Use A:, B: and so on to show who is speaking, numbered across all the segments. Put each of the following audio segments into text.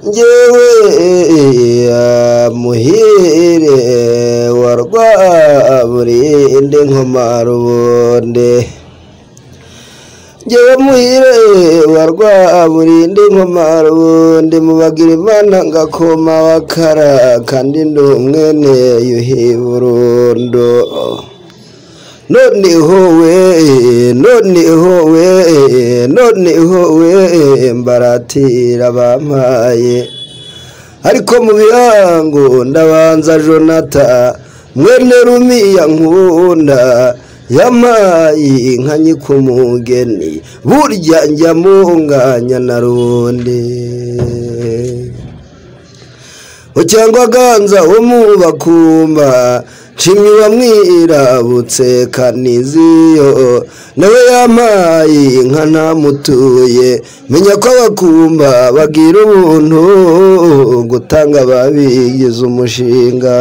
A: Njyewe Muhire wa Rwaburindi Nkomarubonde, njyewe Muhire wa Rwaburindi Nkomarubonde, mubagira Imana ngakoma wakara, kandi ndi umwene Yuhi Burundo. Noneho we, noneho we, noneho we, mbaratira bampaye. Ariko mu bihango ndabanza Jonathan mwene Rumiya nkunda, yampaye inka nyikumugeni, burya njya munganya na rundi. Cyangwa ganza wo mu bakumba, nshimye uwamwirabutse Kaniziyo, nawe yampaye inka ntamutuye. Menya ko abakumba bagira ubuntu, gutanga babigize umushinga.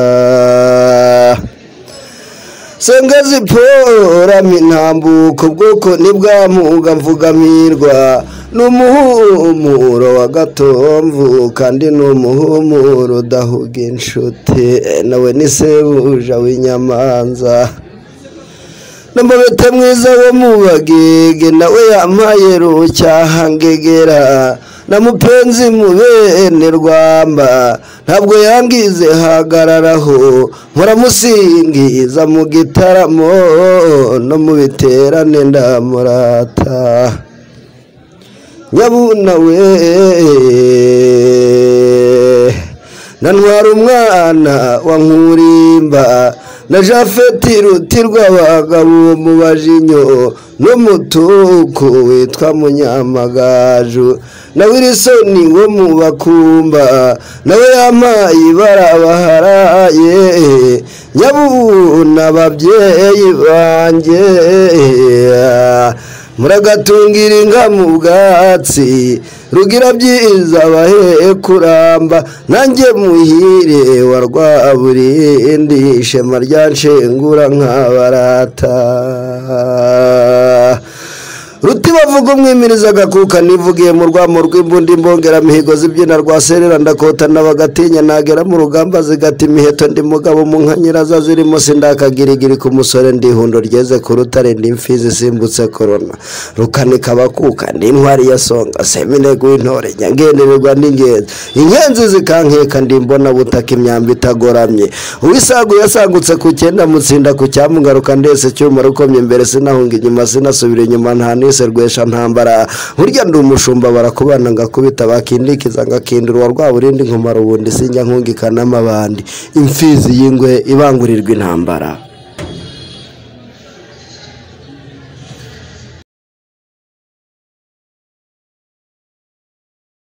A: Sengazi Pora mintambuko, bwoko nibwamuga mvugamirwa, n'umuhumuro wa Gatomvu, kandi n'umuhumuro udahuga inshuti, nawe ni sebuja w'inyamanza. N'umubete mwiza wo mu Bagege, nawe yampaye Rucyaha ngegera, na Mupenzi mu bene Rwamba, ntabwo yangize hagararaho, muramusingiza mu gitaramo no mu biterane ndamurata. Nyabuna we na ntwara umwana wa Nkurimba, na Jafeti Ruti rw'abagabo mu Bajinyo, n'umutuku witwa Munyamagaju, na Wilisoni wo mu Bakumba, nawe yampaye ibara baharaye. Nyabuna ababyeyi banjye, muragatungira inka mu bwatsi, rugira byiza bahe kuramba, nanjye Muhire wa Rwaburindi, ishema ryanshengura nkabarata. Ruti bavuga umwimiriza agakuka, nivugiye mu rwamo rw'imbundi, imbongera mihigo zibyina rwa serera, ndakota nabagatinya, nagera mu rugamba zigata imiheto, ndi mugabo mu nka nyiraza zirimo, sindakagirigiri ku musore, ndi ihundo ryeze ku rutare, ndi imfizi isimbutse korona, rukanika abakuka, ndi intwari ya songa, seminego w'intore, nyangendererwa n'ingenzi, inkenzi zikankeka, ndi mbona butaka imyambi itagoramye, uwisaguye yasagutse ku cyenda, mutsinda ku cyamugaruka, ndese cyuma rukomye imbere, sinahunga inyuma, sinasubira inyuma, nta nise rwesha ntambara, burya ndi umushumba barakubana ngakubita, bakindikiza ngakindura uwa Rwaburindi, nkomara ubundi, sinjya nkungika n'amabandi, imfizi y'ingwe ibangurirwa intambara.